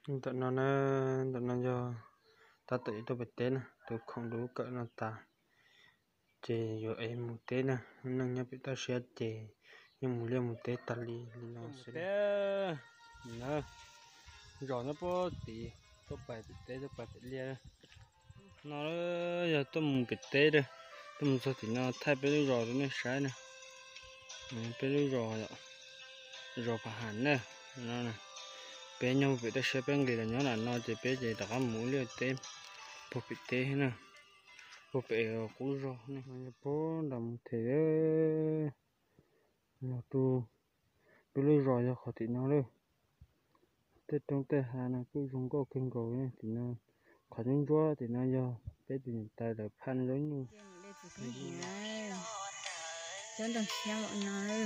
Ntawm no na, ntawm no yog tab tom yuav tuaj pem teb na, tus khoom lub kawm no tas, ces yuav ev mus teb na. Neej nyob pem toj siab ces yeej mus liaj mus teb tag li li no xwb. Zos nyob puag tid, tuaj pais pem teb tuaj pais pem liaj. No yog tuaj mus pem teb, tuaj mus txog tim no thaij peb lub zos rau nej saib na. Peb lub zos, zos Phav Ham na. No, peb nyob pem toj siab, peb nqis los nyob nram no ces peb ces rov qab mus ua liaj teb puag pem teb na, puag pem qub zos ne, puag nram mus them. Yog peb lub zos yog qhov tim no lawm. Tej roob tej hav no kuj zoo nkauj kawg nkaus li. Tim no qhov ntsuab ntsuab tim no yog peb tus niam tais lawv phaj zaub nyuj. Cov ntoo tshiab mam no.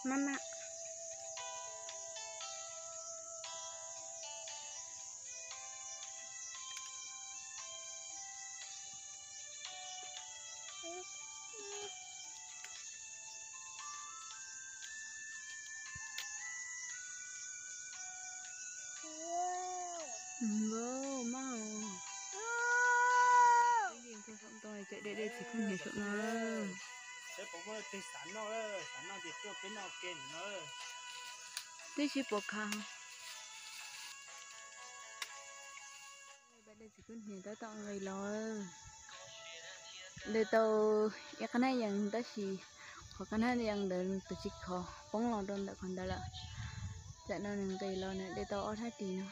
Mama. Twb tsis pom khav. Txiv kub hniav tab tom nqis los. Ntes tau ib qab hnab yees tab sis qhov qab hnab yees ntawd tus tsis khov poob los rau ntawm qhov ntawd lawm. Tam no nws nqis los nws ntes tau ob hnab ris no,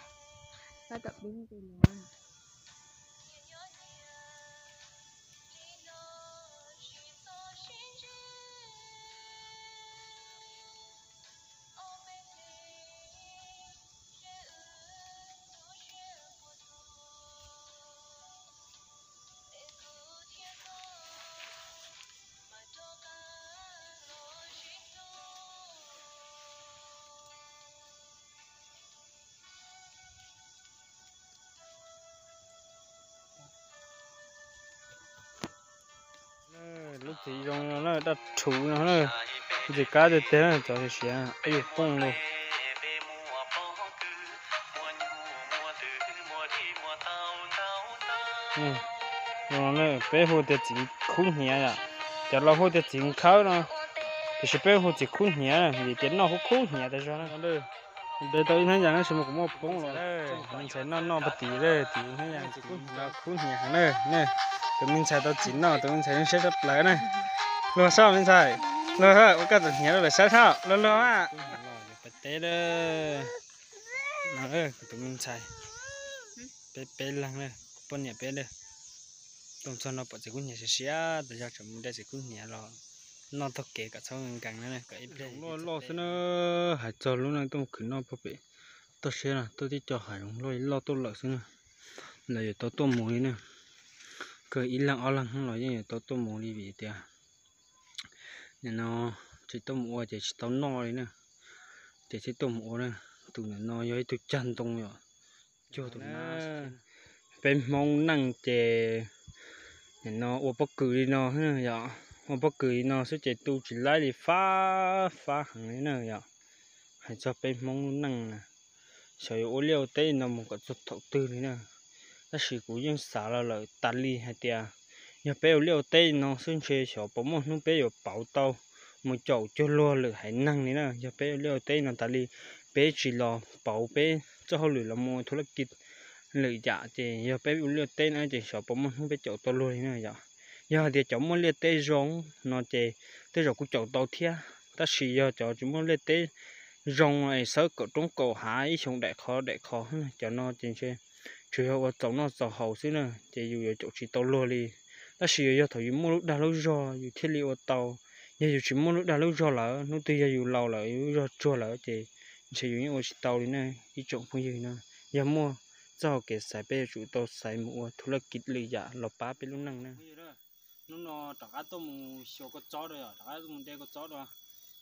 tab tom pib nqis los. Lub txiv zoo no na, daj rhuv no na, ntxim qab tiag tiag na, cov siav siav yuav poob los. Peb hu tias txiv khub hniav yom, cov laus hu tias txiv nkhawb no, tiam sis peb hu txiv khub hniav vim tias noj khub khub hniav tas zog na. Ntes tau ib hnab yas tab sis mas kuv muab poob los. Tus me ntxhais noj noj pag tim lawm, tim hnab yas txiv khub hniav, khub hniav heev na. Tus me ntxhais tau txiv noj, tus me ntxhais zoo siab tshaj plaws na. Luag saib me ntxhais, luag ua koj txom hniav rau lawv saib saib, luag luag mas. Peb teb lawm, tus me ntxhais, peb peb leeg na, kuv poj niam peb lawm. Tuaj txog no pom txiv khub hniav siav siav tas zog, tseem mus de txiv khub hniav los noj taug kev kom txhob nkees na, kom ib pliag loj loj xwb na. Hais txog lub neej tuaj mus khwv noj puag pem toj siab no, tuaj tib co hav zoov loj loj tuaj lawm xwb na. Lawv yuav tau tuaj mus li na, kawg ib leeg ob leeg los yeej yuav tau tuaj mus li vim tias nim no tsis tuaj mus ua ces tsis tau noj li na, ces thiaj tuaj mus ua na. Tus nim no yog ib tug cag ntoo yom, cuag tus na. Peb Hmoob neej ces nim no ua pob kws li no yom, ua pob kws li no xwb ces tu tsis laib li, fab fab heev li na yom. Hais txog peb Hmoob lub neej na, xyov yuav ua liaj ua teb li no mus kom txog thaum twg li na. Tab sis kuv yeej xav los lawm tas li hais tias yog peb ua liaj ua teb li no xwb ntshe xyov puas muaj hnub peb yuav pauv tau mus caum cuag luag lwm haiv neeg li na. Yog peb ua liaj ua teb li no tas li, peb tsis los pauv peb txoj hauj lwm los mus ua thub laj kis lwm yam ces yog peb ua liaj teb no ces xyov puas muaj hnub peb caum tau luag li na yom. Yog hais tias cov muaj liaj teb zoo no ces tej zaum kuj caum tau thiab, tab sis yog cov tsis muaj liaj teb zoo es xawb kaum roob kaum hav ib xyoo daim qhov daim qhov, cov no ces ntshe tsuas yog ua txaus noj txaus haus xwb na, ces yus yuav caum tsis tau luag li. Tab sis yog thaum yus muaj lub dag lub zog yus thiaj li ua tau. Yog yus tsis muaj lub dag lub zog lawm, hnub twg yog yus laus lawm, yus lub zog tsuag lawm ces ntshe yus yeej ua tsis tau li na. Ib tsoom phooj ywg no, yog muaj txoj hau kev xaiv peb yuav tsum tau xaiv mus ua thub laj kis lwm yam los pab peb lub neej na. Hnub no rov qab tuaj mus xyuas kua txob dua yom, rov qab tuaj mus de kua txob dua.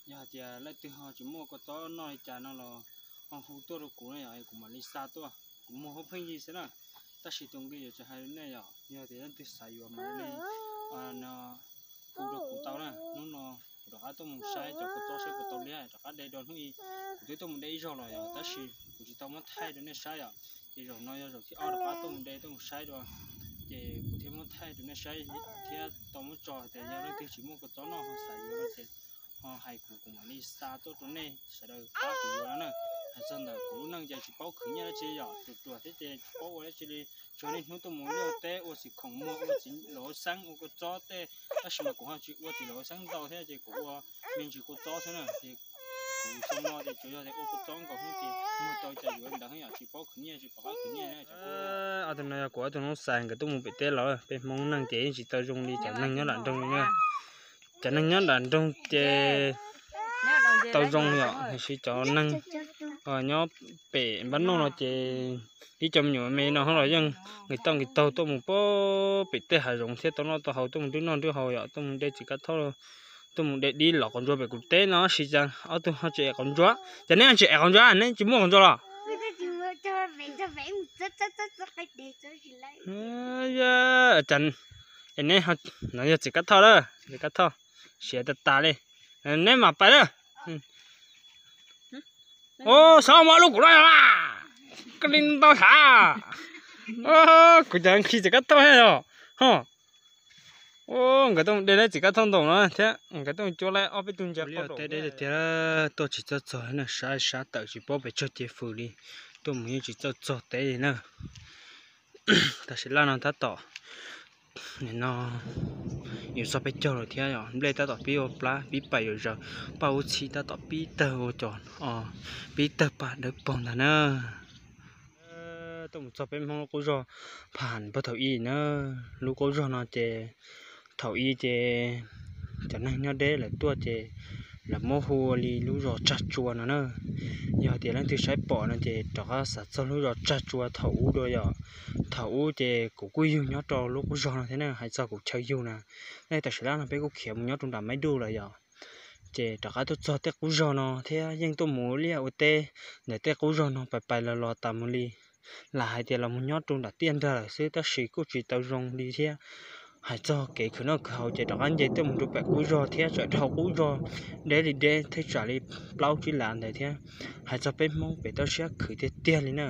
Yog hais tias leej twg ho tsis muaj kua txob noj li cas no los ho hu tuaj rau kuv na yom, kuv mam li xa tuaj. Kuv muag pheej yig xwb na, tab sis tus nqi yuav tsis hais rau nej yom, yog tias leej twg xav yuav mas li hu rau kuv tau na. Hnub no kuv rov qab tuaj mus saib cov kua txob saib puas tau liab, rov qab de dua hnub ib. Kuv twb tuaj mus de ib zaug los yom, tab sis kuv tsis tau muab thaij rau nej saib yom. Ces zaum no yog zaum thib ob rov qab tuaj mus de tuaj mus saib dua, ces kuv thiaj muab thaij rau nej saib thiab tau muab tso hais tias yog leej twg tsis muaj kua txob noj ho xav yuav no ces ho hais kuv, kuv mam li xa tuaj rau nej sawv daws pab kuv yuav no na. Hais txog ntawm kuv lub neej ces tsis paub khwv nyiaj dab tsi yom, ruam ruam thiab ces tsis paub ua dab tsi li. Tsuas niaj hnub tuaj mus liaj teb ua txiv khoom muag, ua txiv laum xeeb, ua kua txob tej, tab sis mas kuv ho tsis ua txiv laum xeeb ntau thiab ces kuv ua me ntsis kua txob xwb na. Ces kuv xyoo no ces tsuas yog tias ua kua txob nkaus xwb ces muag tau cov yuav ntawd xwb yom, tsis paub khwv nyiaj tsis paub qab khwv nyiaj. Ob tug no yog kuv ob tug noob xais nkawd tuaj mus pem teb los, peb Hmoob neej ces yeej tsis tau zoo li cov neeg nyob nram nroog li na. Cov neeg nyob nram nroog ces tau zoo yom, tiam sis cov neeg nyob pem npab noj no ces ib co me nyuam me no los yeej nqis toj nqis taug tuaj mus pem tej hav zoov thiab tau noj tau haus, tuaj mus nrhiav noj nrhiav haus yom, tuaj mus de txiv kab thoj, tuaj mus de dib los quas ntsuab pem kuv teb no. Tab sis cas ob tug ho tsis ev quas ntsuab, cas neb tsis ev quas ntsuab, neb tsis muaj quas ntsuab los? Cas neb, no yog txiv kab thoj lawm, txiv kab thoj siav tas tas li, neb mam pais lawm. Ua, xov muab lub kuv loj, koj li ntau sav. Kuv cov khi txiv kab thoj thiab os. Ho, nkawd tuaj mus de lawv txiv kab thoj ntaus no thiab nkawd tuaj mus cuab lawv ob peb tug ntsia. Tiag tiag, tuaj tsis txawj txog na, sab sab tawm tsis paub pes tsawg ces fws li, tuaj mus yeej tsis txawj txog teb li na. Tam sim laj no tab tom, nim no yuav txog peb caug lawm thiab yom, nplej tab tom pib ua plab pib pais yuav zaws, paj ub txhib tab tom pib tawg ua cov, pib tawg paj dawb paug ntag na. Tuaj mus txog peb Hmoob lub qub zog Pham Npawg Thaum Ib na. Lub qub zog no ces thaum ub ces cov neeg nyob deb lawv tuaj ces lawv muab hu ua li lub zos Tsag Tsua no na. Yog tias leej twg saib pom no ces rov qab xav txog lub zos Tsag Tsua thaum ub dua yom. Thaum ub ces kuv kuj yug nyob rau lub qub zog no thiab na, hais txog kuv chaw yug na. Nej tam sim laj no peb kuj khiav mus nyob rau nram Maib Duj lawm yom. Ces rov qab tuaj txog tej qub zog no thiab yeej tuaj mus ua liaj ua teb ntawm tej qub zog no pais pais los los tas mus li. Lam hais tias los mus nyob rau nram tiaj nrag lawm xwb tab sis kuj tsis tau zoo li thiab. Hais txog kev khwv noj khwv haus ces rov qab nce tuaj mus rau pem qub zog thiab txawm dhau qub zog deb li deb thaj tsam li plaub tsib lav ntawd thiab. Hais txog peb Hmoob pem toj siab khwv tiag tiag li na.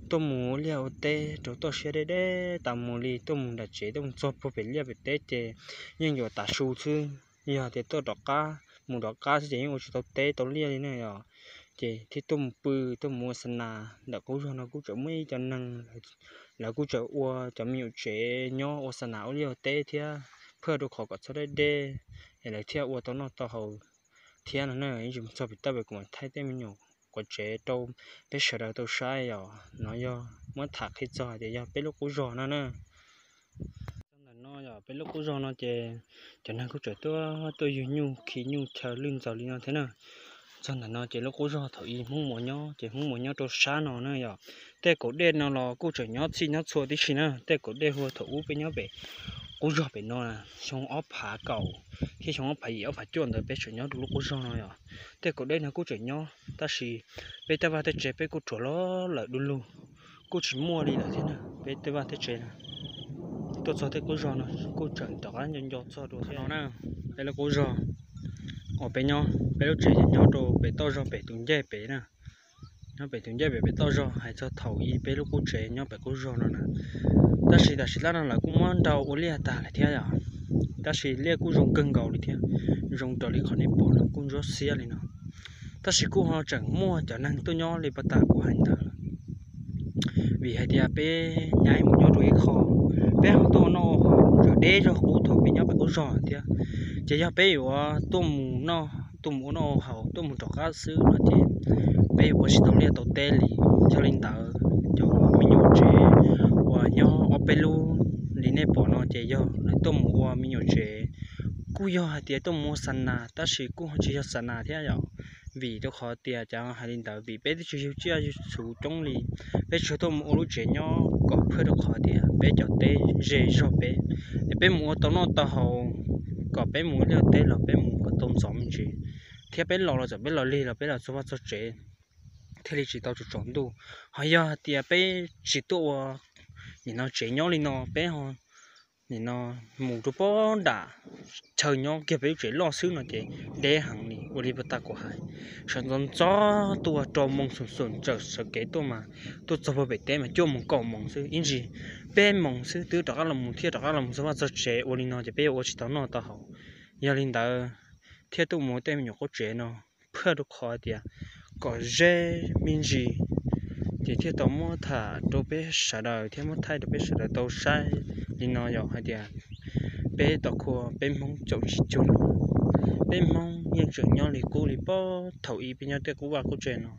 Tuaj mus ua liaj ua teb rau toj siab deb deb tas mus li, tuaj mus nram tsev tuaj mus txog puag pem liaj pem teb ces yeej yuav tav su xwb. Yog tias tuaj rov qab mus rov qab xwb ces yeej ua tsis tau teb tau liaj li na yom. Ces thiaj tuaj mus pw, tuaj mus ua xa nas ntawm qub zog no kuj tseem muaj ib co neeg, lawv kuj tseem ua cov me nyuam tsev nyob ua xa nas ua liaj ua teb thiab, phaj rau qhov kom txhob deb deb, es lawv thiaj ua tau noj tau haus thiab no na. Yeej tsis mus txog pem toj pem kuv mam thaij tej me nyuam quav tsev rau peb sawv daws tau saib yom. No yog muab tham qhia txog hais tias yog peb lub qub zog no na. Txog ntawm no yog peb lub qub zog no ces cov neeg kuj tseem tuaj tuaj yug nyuj khi nyuj chaw lwj ntxaws li no thiab na. Txog ntawm no ces lub qub zog thaum ub Hmoob Muas nyob ces Hmoob Muas nyob rau sab no na yom. Tej kaum dej no los kuj tseem nyob txhij nyob txhua tib si na. Tej kaum dej hu thaum ub peb nyob pem qub zog pem no na, xyoo ob phav kaum thiab xyoo ob phav yim ob phav cuaj ntawd peb tseem nyob rau lub qub zog no yom. Tej kaum dej no kuj tseem nyob tab sis peb tej vaj tej tsev peb kuj rhuav loj lawm du lug, kuj tsis muaj li lawm thiab na. Peb tej vaj tej tsev tuaj txog tej qub zog no kuj tseem rov qab nco nco txog dua thiab no na. Peb lub qub zog uas peb nyob, peb lub tsev ces nyob rau pem toj zog pem tus ncej pem na. Nyob pem tus ncej pem, pem toj zog, hais txog thaum ub peb lub qub tsev nyob pem qub zog no na. Tab sis tam sim laj no lawv kuj muab nrau ua liaj tag lawm thiab yom. Tab sis liaj kuj zoo kawg nkaus li thiab, zoo raws li qhov nej pom no kuj ntsuab xiab li no. Tab sis kuj ho tseem muaj cov neeg tuaj nyob li pas tas kuv hais ntawd, vim hais tias peb nyaib mus nyob rau ib qho, peb ho tuaj ua noj ua haus, tseem deb zog qub thaum peb nyob pem qub zog thiab. Ces yog peb yuav tuaj mus noj, tuaj mus ua noj ua haus, tuaj mus rov qab xwb no ces peb yuav ua tsis tau liaj tau teb li. Yog li ntawd, cov me nyuam tsev uas nyob ob peb lub li nej pom no ces yog lawv tuaj mus ua me nyuam tsev, kuj yog hais tias tuaj mus ua xa nas tab sis kuj tsis yog xa nas thiab yom. vim rau qhov tias cov hais li ntawd vim peb twb tsis yug tsiaj yug txhu coob li, peb tsuas tuaj mus ua lub tsev nyob kom phaj rau qhov tias peb cov teb ze zog peb, es peb mus ua tau noj tau haus, kom peb mus liaj teb los peb mus kom tau ntxov me ntsis, thiab peb los los txawm peb los lig los peb los txog vaj txog tsev thiaj li tsis tau tsaus ntuj. Ho yog hais tias peb tsis tuaj ua nim no tsev nyob li no, peb nim no mus rau pob nram chaw nyob kiag peb lub tsev loj xwb no ces deb heev li. Ua li puag ta kuv hais, sawv ntxov ntxov tuaj rau moos xum xum tawm sawv kev tuaj mas tuaj txog puag pem teb mas cuaj moos kaum moos xwb, ib ntsis peb moos xwb twb rov qab los mus thiab rov qab los mus txog vaj txog tsev. Ua li no ces peb yuav ua tsis tau noj tau haus. Yog li ntawd thiaj tuaj mus tej me nyuam qub tsev no phaj rau qhov tias kom ze me ntsis, ces thiaj tau muab tham rau peb sawv daws thiab muab thaij rau peb sawv daws tau saib. Li no yog hais tias peb tau qhua peb Hmoob caum tsis cuag luag. Peb Hmoob yeej tseem nyob li qub li puag thaum ub peb nyob tej qub vaj qub tsev no.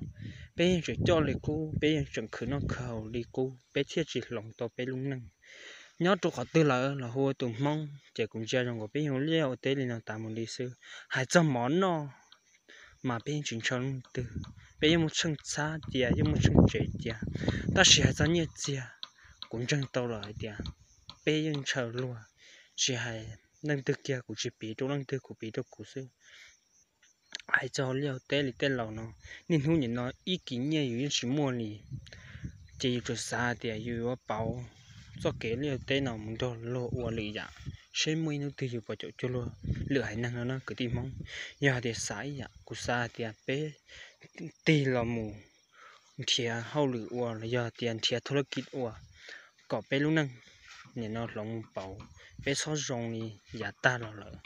Peb yeej tseem coj li qub, peb yeej tseem khwv noj khwv haus li qub, peb thiaj tsis hloov tau peb lub neej. Nyob rau qhov twg lawm los hu ua tus Hmoob ces kuv ntsia zoo nkaus peb yeej ua liaj ua teb li no tas mus li xwb. Hais txog mov noj mas peb yeej tsis ntshaw leej twg, peb yeej muaj tsheej txhab cia, yeej muaj tsheej tsev cia, tab sis hais txog nyiaj txiag, kuv ntseeg tau lawm hais tias peb yeej ntshaw luag, tsis hais leej twg kiag, kuv tsis piv rau leej twg, kuv piv rau kuv xwb. Hais txog liaj teb li tej laus no, niaj hnub nim no ib kis nyiaj yus yeej tsis muaj li, ces yus tsuas xav hais tias yus yuav pauv txoj kev liaj teb no mus nrog luag ua lwm yam, seb muaj ib hnub twg yus puas caum cuag luag lwm haiv neeg no na kwv tij Hmoob. Yog hais tias xav ib yam, kuv xav hais tias peb tig los mus nrhiav hauj lwm ua los yog tias nrhiav thaj laj kij ua kom peb lub neej nim no hloov mus pauv, peb txhob zoo li yav tag los lawm,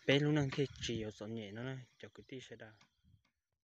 peb lub neej thiaj tsis yuav txom nyem no na cov kwv tij sawv daws.